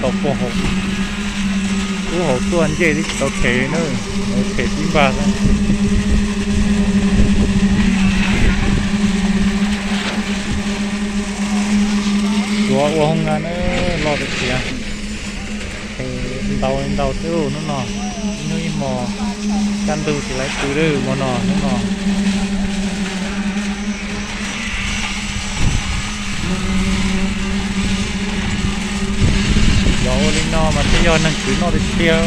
tau poj hauv, ub hauv tuaj ncej twb tsis tau them na, them tib npag xwb. Tuav ua hoo na, loj tiag tiag. Ntau ntau xwb hnub no, ib hnub ib hmo, kaj ntug tsis laiv pw lawm hmo no hnub no. Yog ua li no mas thiaj yog neeg kwv noj tiag tiag.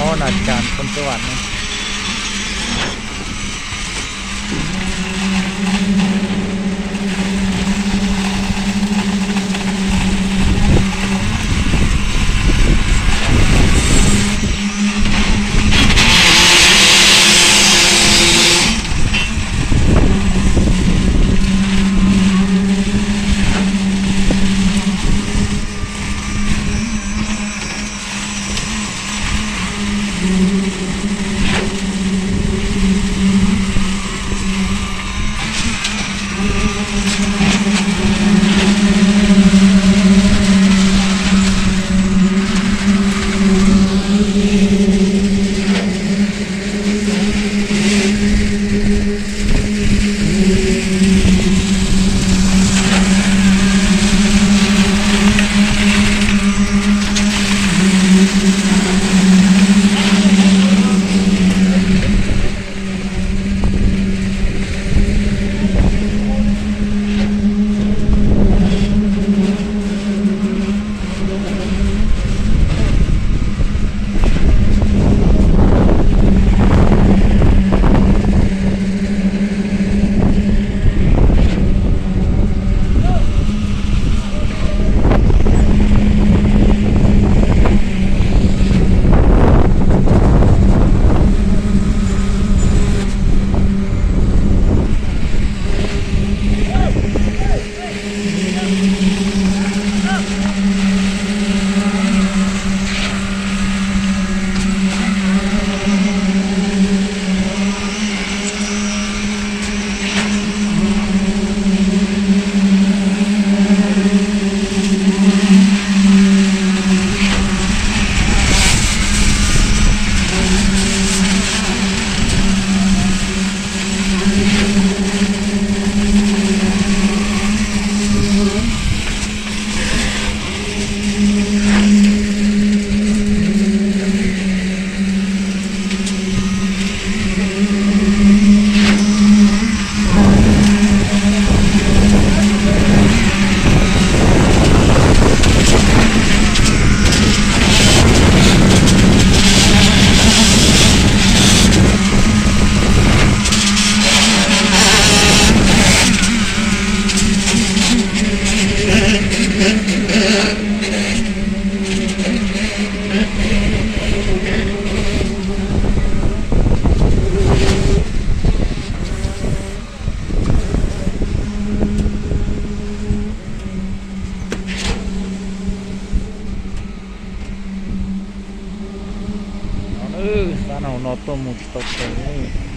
Hos nas cas thoob tuaj no. Xab no tuaj mus tsis tau tes li.